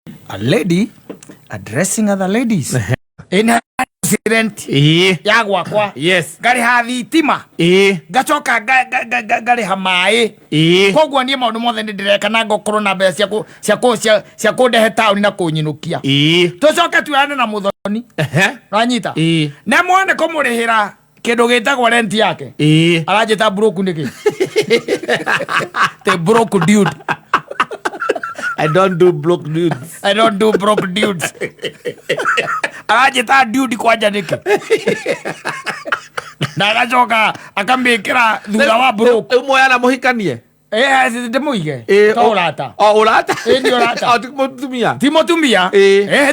A lady addressing other ladies. Ĩna rent ya gwakwa. Ngarĩha thitima. Ngacoka ngarĩha maĩ. Koguo niĩ maũndũ mothe nĩ ndĩreka na ngakorwo na mbeca cia kũndehe taũni na kũnyinũkia. Tũcoke tuoyane na mũthoni. Wanyita? Na mwone kũmũrĩhĩra kĩndũ gĩtagwo rent yake. Aranjĩta broke nĩkĩ? The broke dude. I don't do broke dudes. I don't do broke dudes. Aranjĩta dude kwanja nĩkĩ? Na agacoka akamĩkĩra thutha wa broke. Rĩu muoyana mũhikanie? Ndĩmũige. To ũrata. O ũrata. Ĩ, nĩ ũrata. O ti mũtumia. Ti mũtumia.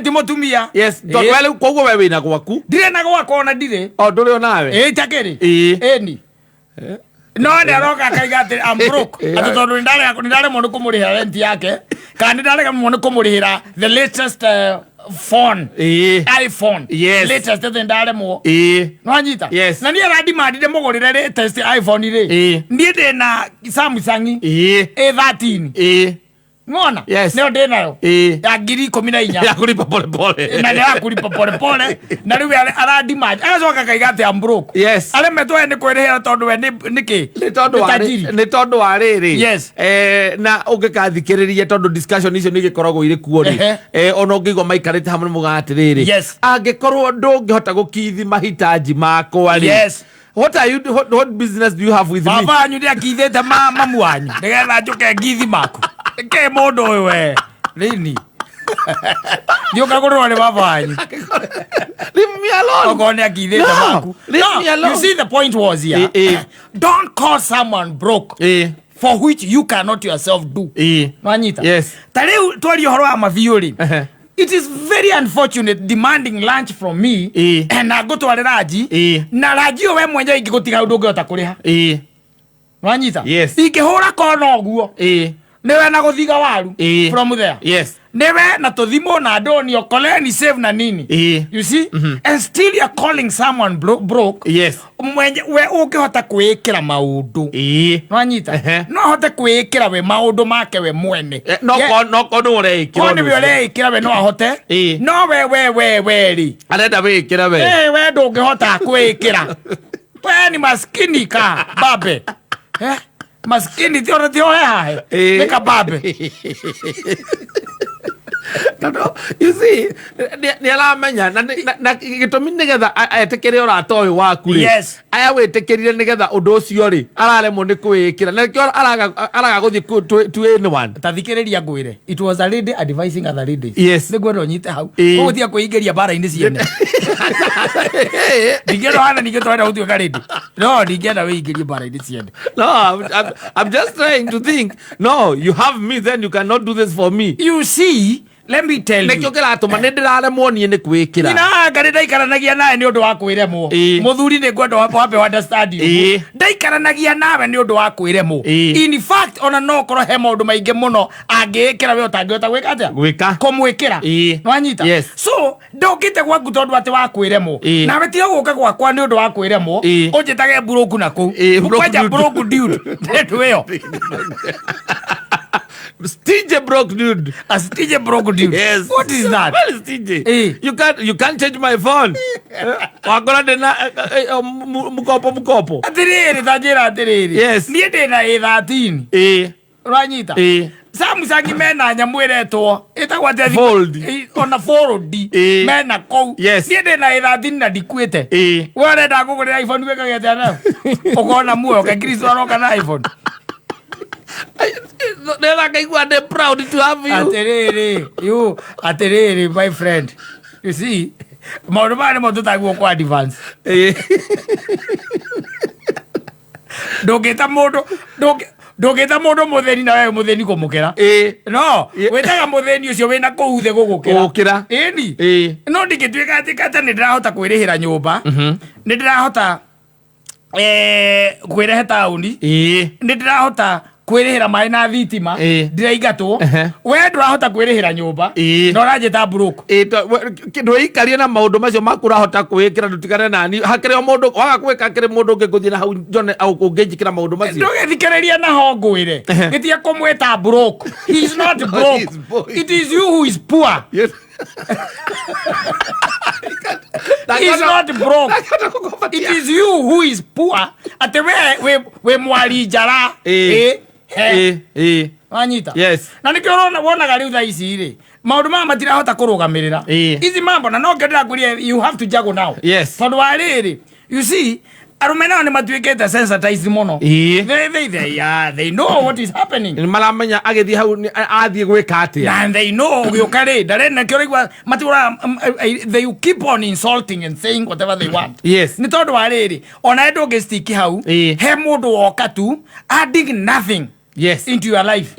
Ti mũtumia. Yes, tondũ we rĩu koguo we wĩna gwaku. Ndirĩ na gwakwa ona ndirĩ. O ndũrĩ onawe. Itakĩrĩ. Ĩni. No nĩ aroka akaiga atĩ I'm broke. Atĩ tondũ nĩ ndaremwo nĩ kũmũrĩhĩra rent yake kana nĩ ndaremwo nĩ kũmũrĩhĩra the latest phone. iPhone. Latest atĩ ndaremwo. Nwanyita? Yes. Na niĩ arandimandire mũgũrĩre latest iPhone rĩ. Niĩ ndĩna Samsung A13. Ng'ona? Yes. Nĩyo ndĩnayo. Ya 14,000. Ya kulipa pole pole. Na nĩ ya kulipa pole pole. Na rĩu arandimandi. Agacoka akaiga atĩ I'm broke. Yes. Aremetwo we nĩ kwĩrĩhĩra tondũ we nĩ kĩ? Nĩ tondũ wa tajiri. Nĩ tondũ wa rĩrĩ. Yes. Na ũngĩkathikĩrĩria tondũ discussion icio nĩ igĩkoragwo irĩ kuo rĩ. Ona ũngĩigua maikarĩte hamwe mũga atĩrĩrĩ. Yes. Angĩkorwo ndũngĩhota gũkithi mahitaji makwa rĩ. Yes. What are you, what business do you have with me? Baba wanyu nĩ akithĩte mamu wanyu nĩgetha njũke ngithi maku. Nĩkĩ mũndũ ũyũ we? Nini? Thiĩ ũkagũrĩrwo nĩ baba wanyu. Leave me alone. Okorwo nĩ akithĩte No, maku. leave No, me alone. you see the point was here. Don't call someone broke for which you cannot yourself do. Nwanyita? Yes. Ta rĩu twaria ũhoro wa mabiũ rĩ. It is very unfortunate demanding lunch from me na ngũtware ranji na ranji ũyũ we mwenyewe ingĩgũtiga ndũngĩhota kũrĩha. Nwanyita? Yes. Ingĩhũra kona ũguo nĩwe na gũthiga waru from there. Yes. Nĩwe na tũthimũ na ndoni okoleni save na nini. You see? And still you're calling someone broke. Yes. Mwenye we ũngĩhota kwĩĩkĩra maũndũ. Nwanyita? No ahote kwĩĩkĩra we maũndũ make we mwene. No ko no ko nĩ ũreĩkĩra. Ko nĩwe ũreĩkĩra we no ahote. No we we we we rĩ. Arenda wĩĩkĩre we. We ndũngĩhota kwĩĩkĩra. We ni maskini ka babe. Maskini ti ona ti ohehahe. Nĩ kababe. Tondũ, you see, nĩ aramenya na gĩtũmi nĩgetha etĩkĩre ũrata ũyũ waku rĩ. Yes. Aya wĩtĩkĩrire nĩgetha ũndũ ũcio rĩ araremwo nĩ kwĩĩkĩra na nĩkĩo araga gũthiĩ to anyone. Ta thikĩrĩria ngwĩre. It was a lady advising other ladies. Yes. Nĩngwenda ũnyite hau. Koguo tiga kwĩingĩria mbara-inĩ ciene. Ndingĩenda hana ningĩ twarenda gũtuĩka lady. No, ndingĩenda wĩingĩrie mbara-inĩ ciene. No, I'm just trying to think. No, you have me, then you cannot do this for me. You see, let me tell you. Nĩkĩo kĩratũma nĩ ndĩraremwo niĩ nĩ kwĩĩkĩra. Nyina anga nĩ ndaikaranagia nawe nĩ ũndũ wa kwĩremwo. Mũthuri nĩ ngwenda wambe understand you. Ndaikaranagia nawe nĩ ũndũ wa kwĩremwo. In fact, ona no ũkorwo he maũndũ maingĩ mũno angĩĩkĩra we ũtangĩhota gwĩka atĩa? Gwĩka. Kũmwĩkĩra. Nĩwanyita? Yes. So, ndũkĩte gwaku tondũ atĩ wa kwĩremwo. Nawe tiga gũka gwakwa nĩ ũndũ wa kwĩremwo. Ũnjĩtage broke na kũu. Broke Kwanja dude. broke dude. Ndeto ĩyo. Stingy broke dude. A stingy broke dude. Yes. What is that? Well, stingy. You can't change my phone. Wakora ndĩna mkopo mkopo. Atĩrĩrĩ, ta njĩra atĩrĩrĩ. Yes. Niĩ ndĩna A13. Ũranyita? Samsung mena nyamũ ĩretwo ĩtagwo atĩa? Fold. Ona fold. Mena kũu. Yes. Niĩ ndĩna A13 na ndikuĩte. We ũrenda ngũgũrĩra iPhone wĩkage atĩa nayo? Ũkona muoyo kaĩ Kristo aroka na iPhone. Nĩgetha ngaigua ndĩ proud to have you. Atĩrĩrĩ, you, atĩrĩrĩ, my friend. You see, maũndũ maya nĩmo tũtagwo kwa advance. Ndũngĩta mũndũ, ndũngĩta mũndũ mũthĩni na wewe mũthĩni kũmũkĩra. No, wĩtaga mũthĩni ũcio wĩna kũu thĩ gũgũkĩra. Gũgũkĩra. Ĩni. No ndingĩtuĩka atĩ kata nĩ ndĩrahota kwĩrĩhĩra nyũmba. Nĩ ndĩrahota kwĩrehe taũni. Nĩ ndĩrahota Kwĩrĩhĩra maĩ na thitima. Ndiraingatwo. We ndũrahota kwĩrĩhĩra nyũmba na ũranjĩta broke. Ndwĩikarie na maũndũ macio maku ũrahota kwĩĩkĩra, ndũtigane nani. Hakĩrĩ o mũndũ waga gwĩka, kĩrĩ mũndũ ũngĩ ngũthiĩ na hau njone ũngĩnjĩkĩra maũndũ macio. Ndũgĩthikĩrĩria naho ngwĩre. Gĩtige kũmwĩta broke. He is not broke. He is broke. It is you who is poor. Yes. He is not broke. It is you who is poor. Atĩ we wĩ mwari njara. Ĩ, he. Wanyita? Yes. Na nĩkĩo ũrona wonaga rĩu thaa ici rĩ, maũndũ maya matirahota kũrũgamĩrĩra ici mambo, na no kĩo ndĩrakwĩria, you have to juggle now. Tondũ wa rĩrĩ, you see, arũme nao nĩ matuĩkĩte sensitized mũno. They, yeah, they know what is happening. Nĩ maramenya agĩthiĩ hau athiĩ gwĩka atĩa. And they know ũgĩũka rĩ, ndarĩ nakĩo ũraigua matũraga, they keep on insulting and saying whatever they want. Nĩ tondũ wa rĩrĩ, ona ndũngĩ stick hau. He mũndũ woka tu adding nothing into your life.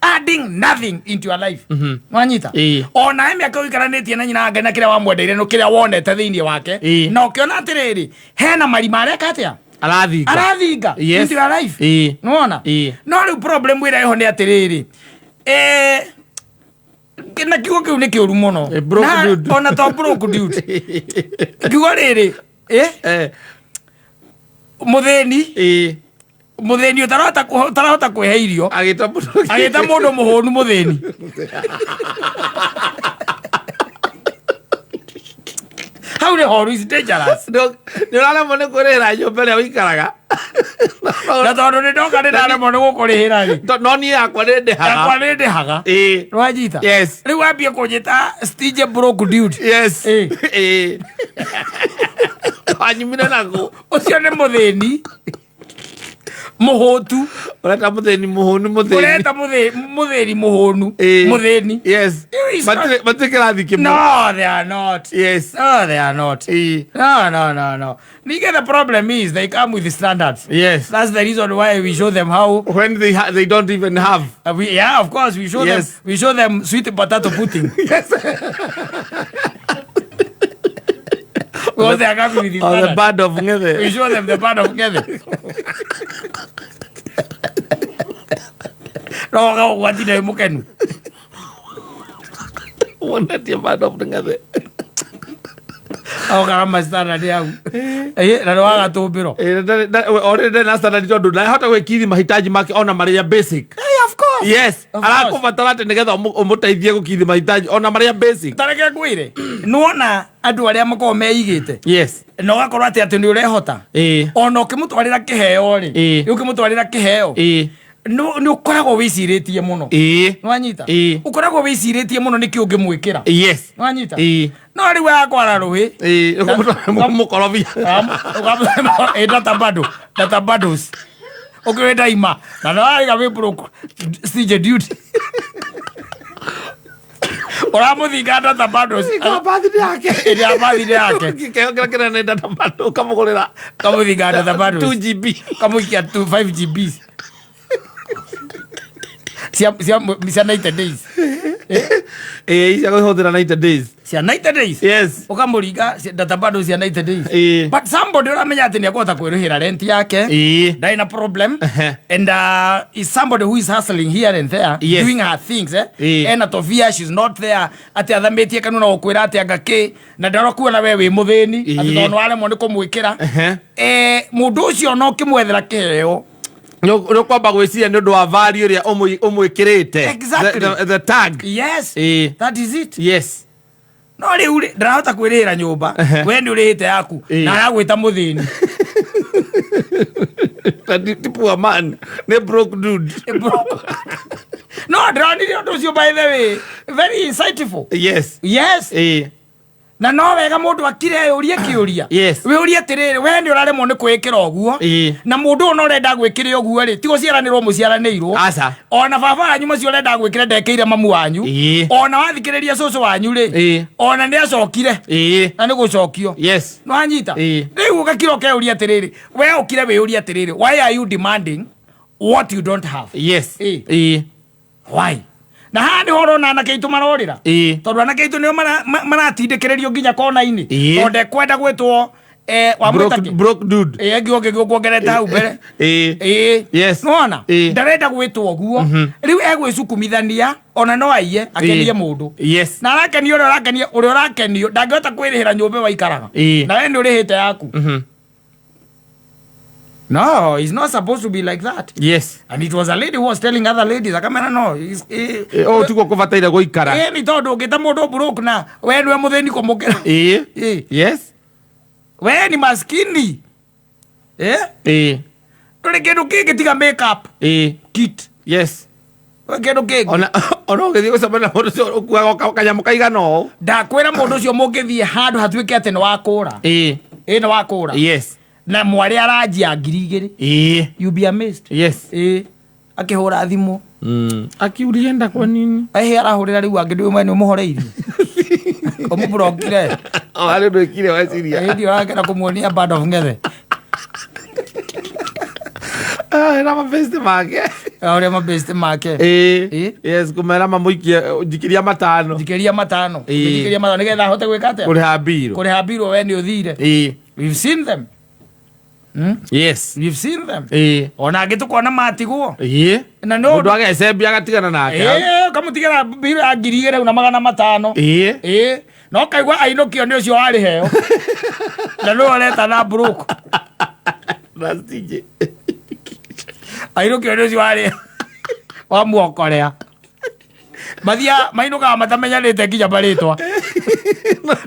Adding nothing into your life. Wanyita? Ona he mĩaka ũikaranĩtie na nyina wa Ngai na kĩrĩa wamwendeire no kĩrĩa wonete thĩinĩ wake. Na ũkĩona atĩrĩrĩ, hena marima areka atĩa? Arathinga. Arathinga. Into your life. Nĩwona? No rĩu problem ĩrĩa ĩho nĩ atĩrĩrĩ, na kiugo kĩu nĩ kĩũru mũno. Broke dude. Ona to broke dude, kiugo rĩrĩ, mũthĩni. Mũthĩni ũtarahota kwĩhe irio. Agĩta mũndũ. Agĩta mũndũ mũhũnu mũthĩni. Hau nĩ horu, is dangerous. Nĩ ũraremwo nĩ kwĩrĩhĩra nyũmba ĩrĩa ũikaraga. Na tondũ nĩ ndoka nĩ ndaremwo nĩ gũkũrĩhĩra rĩ, No niĩ yakwa nĩ ndĩhaga. Yakwa nĩ ndĩhaga. Nĩwanyita? Yes. Rĩu wambie kũnjĩta stingy broke dude. Yes. Wanyumire naguo. Ũcio nĩ mũthĩni mũhũtu. Ũreta mũthĩni mũhũnu mũthĩni. Ũreta mũthĩni mũhũnu mũthĩni. Matirĩ kĩrathi kĩmwe. No, they are not. No, they are not. No, no, no, no. Nigga, the problem is they come with standards. That's the reason why we show them how when they don't even have. Yeah, of course, we show them, we show them sweet potato pudding. Because they are coming with the Or the standards. band of We Ngethe. show them the band of Ngethe. No, no, gwatinda wĩ mũkenu. Wonetie band of Ngethe. Okaga ma standard hau. Na nĩ wagatũmbĩro. Already ndarĩ na standard tondũ ndahota gwĩkithi mahitaji make ona marĩa basic. Hey, of course. Yes. Of course. Arakũbatara atĩ nĩgetha ũmũteithie gũkithi mahitaji ona marĩa basic. Tareke ngwĩre, nĩwona andũ arĩa makoragwo meigĩte na ũgakorwo atĩ nĩ ũrehota, ona ũkĩmũtwarĩra kĩheo rĩ, ũkĩmũtwarĩra kĩheo, nĩ ũkoragwo wĩcirĩtie mũno. Nĩwanyita? Ũkoragwo wĩcirĩtie mũno nĩkĩ ũngĩmwĩkĩra. Nĩwanyita? No rĩu akwara rũĩ. Mũkorobia. Data bundle, data bundles ũkĩwĩta ima na no arĩga wĩ broke stingy dude, ũramũthinga data bundles. Kwa birthday yake. Ĩrĩa ya birthday yake. Kĩheo kĩrĩa kĩnene data bundle ũkamũgũrĩra. Kamũthinga data bundles. 2 GB. Kamũikia 2 5 GB cia 90 days. Cia kũhũthĩra 90 days. Cia 90 days. Ũkamũringa data bundles cia 90 days. But somebody ũramenya atĩ nĩ ekũhota kwĩrĩhĩra rent yake, ndarĩ na problem, and is somebody who is hustling here and there, doing her things, eh? Ena tovia, she's not there atĩ athamĩtie kanua na gũkwĩra atĩ anga kĩ na ndarakuona we wĩ mũthĩni, atĩ tondũ nĩwaremwo nĩ kũmwĩkĩra. Mũndũ ũcio no ũkĩmwethera kĩheo, Nĩ ũkwamba gwĩciria nĩ ũndũ wa value ĩrĩa ũmwĩkĩrĩte. Exactly. The tag. Yes. That is it. No rĩu rĩ, ndarahota kwĩrĩhĩra nyũmba, we nĩ ũrĩhĩte yaku, na aragwĩta mũthĩni. Na ti poor man, nĩ broke dude. No ndĩronire ũndũ ũcio, by the way, very insightful. Na no wega mũndũ akire ũrie kĩũria. Wĩũrie atĩrĩrĩ, we nĩ ũraremwo nĩ kwĩĩkĩra ũguo, na mũndũ ũyũ no ũrenda gwĩkĩre ũguo rĩ, ti gũciaranĩrwo mũciaranĩirwo. Aca. Ona baba wanyu macio ũrenda gwĩkĩra ndekĩire mamu wanyu. Ona wathikĩrĩria cũcũ wanyu rĩ, ona nĩ acokire, na nĩ gũcokio. Nĩwanyita? Rĩu ũgakira ũkeuria atĩrĩrĩ, we ũkire wĩũrie atĩrĩrĩ, why are you demanding what you don't have? Why? Na haha nĩho ũrona anake aitũ marorĩra, tondũ anake aitũ nĩo maratindĩkĩrĩrio nginya kona-inĩ, tondũ ndekwenda gwĩtwo. Wamwĩta Broke, kĩ? broke dude. Ĩ, ngiugo kĩngĩ ũkuongerete hau mbere. Ĩ. Nĩwona? Ndarenda gwĩtwo ũguo. Rĩu egwĩcukumithania ona no aiye akenie mũndũ. Na arakenia ũrĩa ũrakenia, ũrĩa ũrakenio ndangĩhota kwĩrĩhĩra nyũmba ĩyo aikaraga. Na we nĩ ũrĩhĩte yaku. No, it's not supposed to be like that. And it was a lady who was telling other ladies, akamera no. Ũũ tiguo kũbataire gũikara. Nĩ tondũ ũngĩta mũndũ broke na we nĩwe mũthĩni kũmũkĩra. We ni maskini. Ndũrĩ kĩndũ kĩngĩ tiga makeup kit. We kĩndũ kĩngĩ. Ona ũgĩthiĩ gũcemania na mũndũ ũcio ũkuaga kanyamũ kaigana ũũ. Ndakwĩra mũndũ ũcio mũngĩthiĩ handũ hatuĩke atĩ nĩ wakũra. Nĩ wakũra. Na mwarĩ aranjia 2000. You be amazed. Akĩhũra thimũ. Akiulienda kwa nini? Ehe, arahũrĩra rĩu angĩ ndũĩ mwene ũmũhoreirie. Ũmũblokire. O harĩ ũndũ ĩkire weciria. Hĩndĩ ĩyo arakena kũmuonia band of ngethe. Na mabesti make. Ũrĩa mabesti make. Yes, kũmera mamũikie njikiria matano. Njikiria matano. Njikiria matano nĩgetha ahote gwĩka atĩa? Kũrĩha mbirũ. Kũrĩha mbirũ we nĩ ũthire. We've seen them. We've seen them. Ona angĩ tũkona matigwo. Na no Mũndũ agecembia agatigana nake. Ũkamũtigĩra mbirũ ya 2500. No kaigua ainũkio nĩ ũcio warĩheo. Na nĩwe ũreta na broke. That's DJ. Ainũkio nĩ ũcio warĩ wamuokorea. Mathia mainũkaga matamenyanĩte nginya marĩtwa.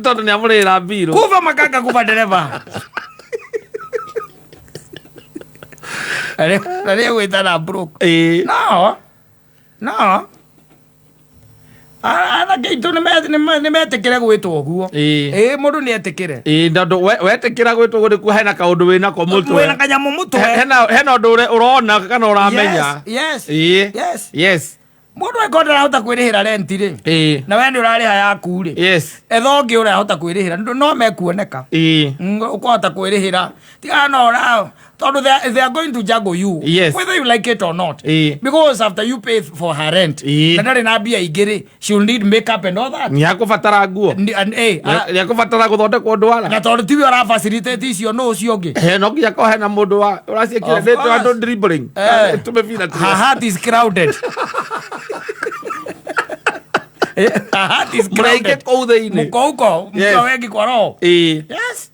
Tondũ nĩ amũrĩhĩra mbirũ. Kuba makanga kuba ndereba. Na rĩu gwĩta na broke. No. No. Anake aitũ nĩmetĩkĩre gwĩtwo ũguo. Mũndũ nĩetĩkĩre. Tondũ wetĩkĩra gwĩtwo ũguo nĩkuo hena kaũndũ wĩnako mũtwe. Wĩna kanyamũ mũtwe. Hena ũndũ ũrona kana ũramenya. Yes. Yes. Mũndũ angĩkorwo ndarahota kwĩrĩhĩra rent rĩ. Na we nĩ ũrarĩha yaku rĩ. Etha ũngĩ ũrahota kwĩrĩhĩra, no mekuoneka. Ũkũhota kwĩrĩhĩra. Tiga no ũra, tondũ they are going to juggle you. Whether you like it or not. Because after you pay for her rent, na ndarĩ na mbia ingĩ rĩ, she will need makeup and all that. Nĩ akũbatara nguo. And, Nĩ akũbatara gũthondekwo ndwara. Na tondũ tiwe ũra facilitate icio, no ũcio ũngĩ. No nginya korwo hena mũndũ ũraciĩkĩra Of nĩ course. andũ dribbling. Tũmĩbira tũrĩa. Her heart is crowded. Her heart is Mũraike crowded. kũu thĩinĩ. Mũko huko, mko wengi kwa roho. Yes.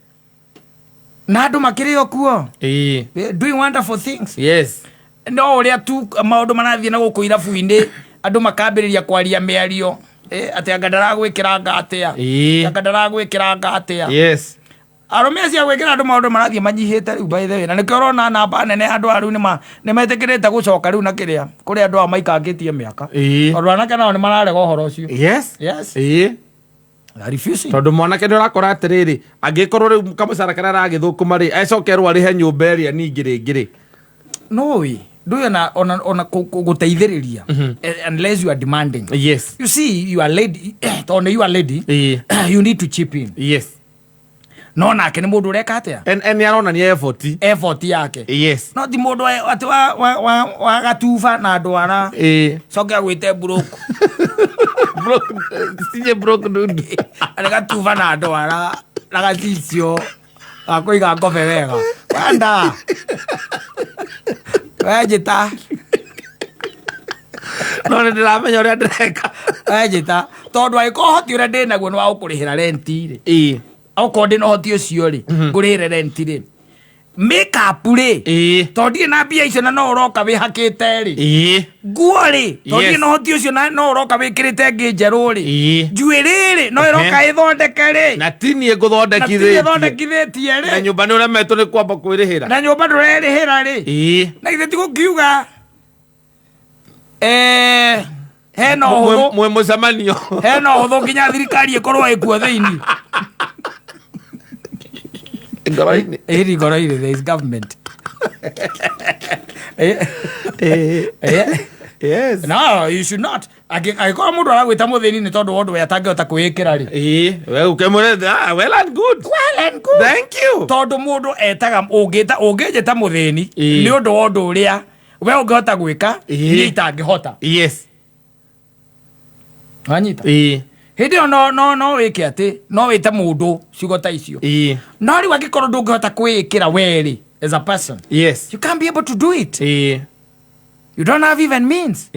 Na andũ makĩrĩ o kuo. Doing wonderful things. No ũrĩa tu maũndũ marathiĩ na gũkũ irabu-inĩ, andũ makambĩrĩria kwaria mĩario. Atĩ anga ndaragwĩkĩra nga atĩa. Anga ndaragwĩkĩra nga atĩa. Arũme acio a gwĩkĩra andũ maũndũ marathiĩ manyihĩte rĩu by the way. Na nĩkĩo ũrona namba nene andũ aya rĩu nĩmetĩkĩrĩte gũcoka rĩu na kĩrĩa kũrĩ andũ aya maikangĩtie mĩaka. Tondũ anake nao nĩmararega ũhoro ũcio. They are refusing. Tondũ mwanake nĩ ũrakora atĩrĩrĩ, angĩkorwo rĩu kamũcara karĩa aragĩthũkũma rĩ, acokerwo arĩhe nyũmba ĩrĩa ningĩ rĩngĩ rĩ. No ĩ, ndũĩ ona gũteithĩrĩria, unless you are demanding. You see, you are lady, tondũ nĩ you are lady, you need to chip in. No nake nĩ mũndũ ũreka atĩa? En nĩ aronania effort. Effort yake. No ti mũndũ atĩ wa gatuba na ndwara. Coke agwĩte broke. Broke, sinye broke dude. Arĩ gatuba na ndwara na gacicio ga kũiga ngobe wega. Wenda. Wenjĩta. No nĩ ndĩramenya ũrĩa ndĩreka. Wenjĩta. Tondũ angĩkorwo ũhoti ũrĩa ndĩnaguo nĩ wa gũkũrĩhĩra rent rĩ. Okorwo ndĩna ũhoti ũcio rĩ, ngũrĩhĩre rent rĩ. Makeup rĩ, tondũ ndirĩ na mbia icio na no ũroka wĩhakĩte rĩ. Nguo rĩ, tondũ ndirĩ na ũhoti ũcio na no ũroka wĩkĩrĩte ngĩ njerũ rĩ. Njuĩrĩ rĩ, no ĩroka ĩthondeke rĩ. Na ti niĩ ngũthondekithĩtie. Na ti niĩ thondekithĩtie rĩ. Na nyũmba nĩ ũremetwo nĩ kwamba kwĩrĩhĩra. Na nyũmba ndũrerĩhĩra rĩ. Na githĩ ti gũkiuga, hena ũhũthũ. Mwĩ mũcemanio. Hena ũhũthũ nginya thirikari ĩkorwo ĩkuo thĩinĩ. Ngoro-inĩ. Ĩni ngoro-inĩ, there is government. No, you should not. Angĩkorwo mũndũ aragwĩta mũthĩni nĩ tondũ wa ũndũ we atangĩhota kwĩĩkĩra rĩ. We ũkĩmwĩra, well and good. Well and good. Thank you. Tondũ mũndũ etaga, ũngĩnjĩta mũthĩni nĩ ũndũ wa ũndũ ũrĩa we ũngĩhota gwĩka, niĩ itangĩhota. Wanyita? Hĩndĩ ĩyo no wĩke atĩ no wĩte mũndũ ciugo ta icio. No rĩu angĩkorwo ndũngĩhota kwĩĩkĩra werĩ as a person, you can't be able to do it. You don't have even means.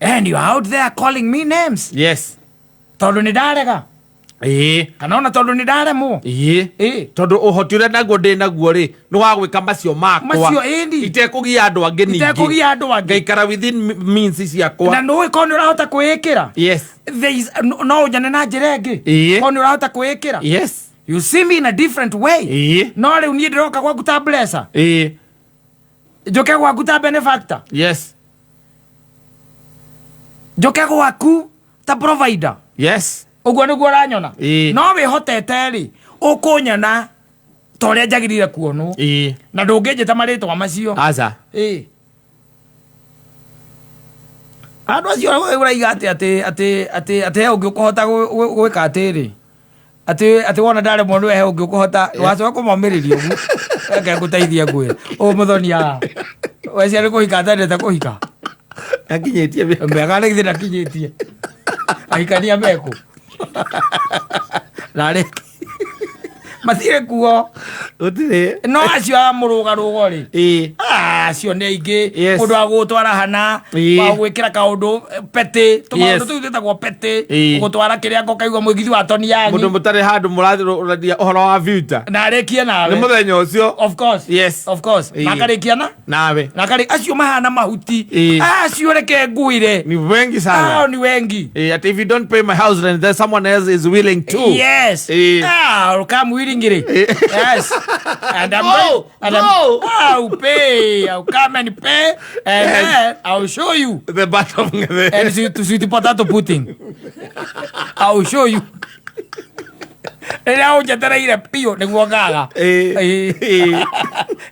And you are out there calling me names. Tondũ nĩ ndarega. Kana ona tondũ nĩ ndaremwo. Tondũ ũhoti ũrĩa naguo ndĩ naguo rĩ nĩ wa gwĩka macio makwa. Macio, ĩni. Itekũgia andũ angĩ ningĩ. Itekũgia andũ angĩ. Ngaikara within means ciakwa. Na nũĩ korwo nĩ ũrahota kwĩĩkĩra. There is, no ũnyone na njĩra ĩngĩ. Korwo nĩ ũrahota kwĩĩkĩra. You see me in a different way. No rĩu niĩ ndĩroka gwaku ta blesser. Njoke gwaku ta benefactor. Njoke gwaku ta provider. Ũguo nĩguo ũranyona. No wĩhotete rĩ, ũkũnyona ta ũrĩa njagĩrĩire kuonwo. Na ndũngĩnjĩta marĩtwa macio. Aca. Andũ acio ũraiga atĩ atĩ atĩ atĩ atĩ he ũngĩ ũkũhota gwĩka atĩrĩ. Atĩ atĩ wona ndaremwo nĩwe he ũngĩ ũkũhota wacoka kũmomĩrĩria ũguo. Reke ngũteithie ngwĩre. Ũyũ mũthoni haha. Wecia nĩ kũhika atendete kũhika. Akinyĩtie mĩaka. Mĩaka nĩ githĩ ndakinyĩtie. Ahikania mekũ. Narĩ matirĩ kuo. Gũtirĩ. No acio a mũrũgarũgo rĩ. Acio nĩ aingĩ. Mũndũ wa gũgũtwara hana, wa gwĩkĩra kaũndũ petĩ, tũmaũndũ tũu twĩtagwo petĩ, gũtwara kĩrĩa ũkaigua mũigithi wa toni yanyu. Mũndũ mũtarĩ handũ mũraria ũhoro wa future. Na arĩkie nawe. Nĩ mũthenya ũcio. Of course. Of course. Na akarĩkia na? Nawe. Na akarĩ acio mahana mahuti. Acio reke nguire. Ni wengi sana. Ao ni wengi. At if you don't pay my house rent, then someone else is willing to. Yes. I'll come willingly. Yes. And I'm Go, going, and I'm, go. I'll pay. I'll come and pay. And then I'll show you. The bottom. And sweet potato pudding. I'll show you. Rĩrĩa ũnjetereire biũ nĩguo ngaga.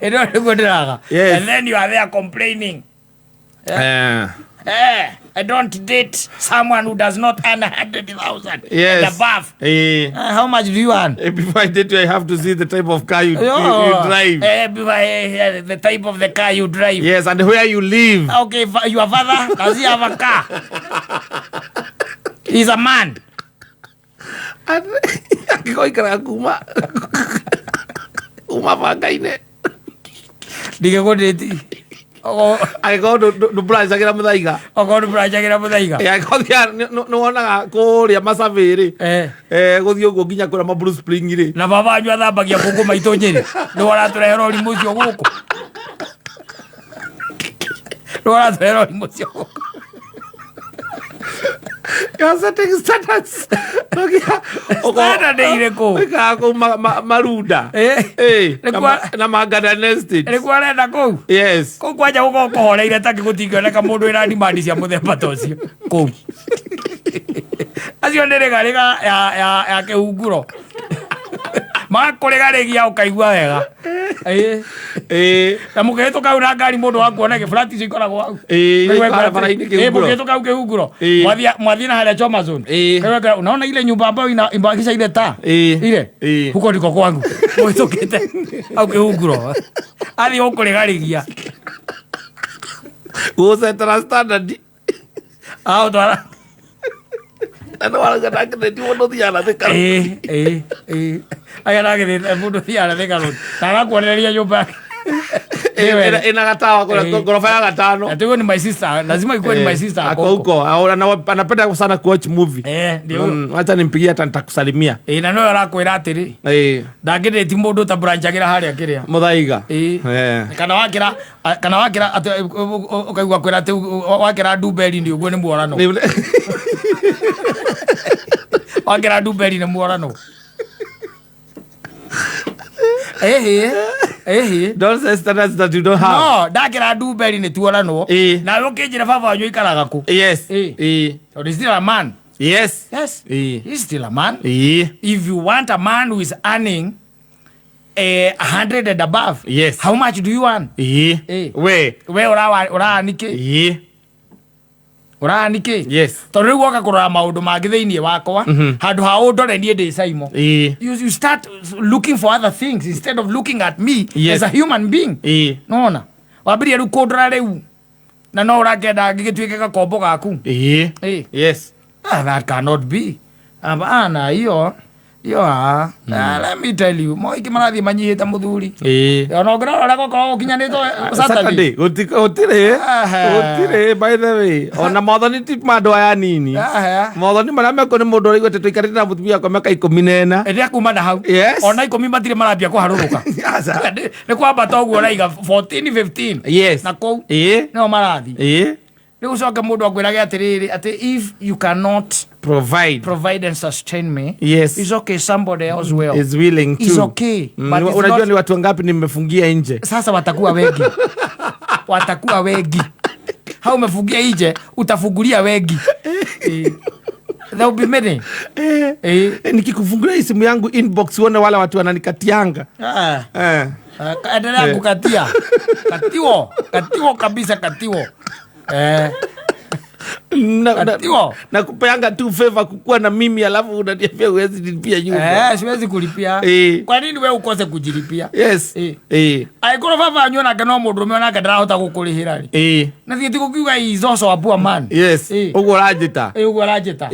Ĩno nĩguo ndĩraga. And then you are there complaining. I don't date someone who does not earn 100,000 and above. How much do you earn? Before I date you, I have to see the type of car you drive. Before, the type of the car you drive. Yes, and where you live. Okay, your father, does he have a car? He's a man. Angĩkorwo kuma banga-inĩ. Ndigĩkũndĩti. Angĩkorwo ndũbranjagĩra mũthaiga. Okorwo ndũbranjagĩra mũthaiga. Angĩkorwo nĩ wonaga kũrĩa Marsabit rĩ. Gũthiĩ ũguo nginya kũrĩa ma Blue Spring rĩ. Na baba wanyu athambagia ngũkũ maitũ Nyĩrĩ. Nĩwe ũratũrehera ũrimũ ũcio gũkũ. Nĩwe ũratũrehera ũrimũ ũcio gũkũ. You are setting standards. Standard nĩ irĩkũ? Ũikaraga kũu Marunda. Na Mangana Estate. Nĩkuo arenda kũu? Yes. Kũu kwanja gũkorwo kũhoreire ta gũtingĩoneka mũndũ wĩna demand cia mũthemba ta ũcio kũu. Acio nĩ rĩgarĩga ya kĩhunguro. Magakũrĩgarĩgia ũkaigua wega. Na mũkĩhĩtũka hau na ngari mũndũ wa kuona gĩburati icio ikoragwo hau. Nĩguo Ikara ekora bara-inĩ atĩ, kĩhunguro. Mũkĩhĩtũka hau kĩhunguro. Mwathiĩ na harĩa Choma Zone. Kaigua ekora, unaona ile nyumba ambayo imebakisha ile taa? Ile? Huko ndiko kwangu. Mũhĩtũkĩte hau kĩhunguro. Athiĩ gũkũrĩgarĩgia. Gũcetera standard. Agũtwara. Na nĩ warauga ndangĩthĩti mũndũ ũthiaga na Thika Road. Aya ndangĩthĩti mũndũ ũthiaga na Thika Road. Na agakuonereria nyũmba yake. Ina gatawa kuna ghorofa ya gatano. Ati huyo ni my sister, lazima ikuwe ni my sister Ako huko. Anapenda sana kuwatch movie. Ndio. Acha nimpigie hata nitakusalimia. Na no arakwira atiri. Ndangĩthĩti mũndũ ũtabranjagĩra harĩa kĩrĩa. Mũthaiga. Kana wakĩra, kana wakĩra atĩ, ũkaigua kwĩra atĩ, wakĩra ndumberi nĩ ũguo nĩ muorano. Wakĩra ndumberi nĩ muorano. Don't say standards that you don't have. No, ndakĩra ndumberi nĩ tuoranwo. Nawe ũkĩnjĩra baba wanyu aikaraga kũ? So he's still a man. Yes. He's still a man. If you want a man who is earning 100 and above, how much do you earn? We. We ura niki? Ura niki? Tondũ rĩu woka kũrora maũndũ mangĩ thĩinĩ wakwa, handũ ha ũndore niĩ ndĩ Saimo. You start looking for other things instead of looking at me as a human being. Nona? Wambĩrĩria rĩu kũndora rĩu. Na no ũrakĩenda ngĩgĩtuĩke gakombo gaku. Ah, that cannot be. Hapana, hiyo hiyo, ah. Ah, let me tell you, moiki marathiĩ manyihĩte mũthuri. Ona ũngĩrora ũrĩa gũkoragwo gũkinyanĩtwo Saturday. Saturday gũtirĩ. Gũtirĩ, by the way, ona mathoni ti ma andũ aya nini. Mathoni marĩa mekuo nĩ mũndũ ũraigua atĩ tũikarĩte na mũtumia wakwa mĩaka 14. Ĩrĩa kuma na hau. Ona 10 matirĩ marambia kũharũrũka. Aca. Nĩ kwambata ũguo ũraiga 14, 15. Na kũu nĩo marathiĩ. Rĩu ũcoke mũndũ akwĩrage atĩrĩrĩ, atĩ if you cannot provide provide and sustain me, it's okay, somebody else will. Is willing to. It's okay, but it's Unajua not- ni watu wangapi nimefungia nje? Sasa watakuwa wengi, watakuwa wengi. Hau umefungia nje, utafungulia wengi. There will be many. Nikikufungulia hii simu yangu inbox uone wale watu wananikatianga. Ah. Ah, endelea kukatia, katiwo, katiwo kabisa, katiwo. Katiwo. Na kupeanga tu favor kukuwa na mimi, alafu unaniambia huwezi nilipia nyumba. Siwezi kulipia. Kwa nini we ukose kujilipia? Angĩkorwo baba wanyu onake no mũndũrũme, onake ndarahota gũkũrĩhĩra rĩ, na thiĩ ti gũkiuga is also a poor man. Ũguo ũranjĩta. Ũguo ũranjĩta.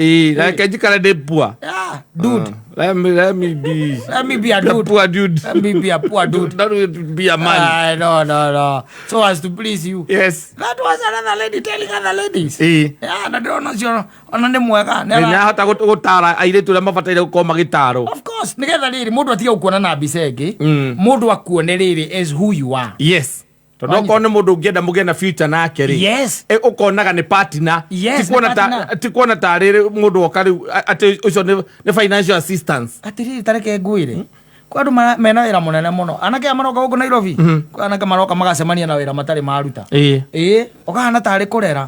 Reke njikare ndĩ poor. Yeah, dude. Let me be Let me be a a dude. poor dude. Let me be a poor dude. Not be a man. Ah, no, no, no. So as to please you. That was another lady telling other ladies. Yeah, na ndĩrona ũcio ona nĩ mwega. Nĩ Nĩ ahota gũtara airĩtu arĩa mabataire gũkorwo magĩtarwo. Of course, nĩgetha rĩrĩ mũndũ atige gũkuona na mbica ĩngĩ, mũndũ akuone rĩrĩ as who you are. Yes, tondũ okorwo nĩ mũndũ ũngĩenda mũgĩe na future nake rĩ, ũkonaga nĩ partner. Yes, Ti kuona nĩ partner. ti kuona tarĩ mũndũ woka rĩu atĩ ũcio nĩ financial assistance. Atĩrĩrĩ, tareke ngwĩre, kwĩ andũ mena wĩra mũnene mũno, anake aya maroka gũkũ Nairobi, kwĩ anake maroka magacemania na wĩra matarĩ maruta. Ũkahana tarĩ kũrera.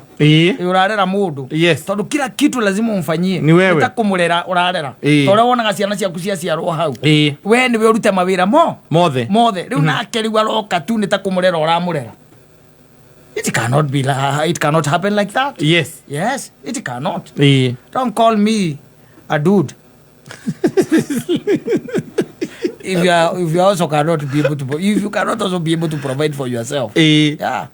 Ũrarera mũndũ. Tondũ kila kitu lazima umfanyie. Ni wewe. Nĩ ta kũmũrera ũrarera. Ta ũrĩa wonaga ciana ciaku ciaciarwo hau. We nĩwe ũrute mawĩra mo Mothe. Mothe. Rĩu nake rĩu aroka tu nĩ ta kũmũrera ũramũrera. It cannot be it cannot happen like that. Yes, it cannot. Don't call me a dude if you are, if you also cannot be able to, if you cannot also be able to provide for yourself. Yeah.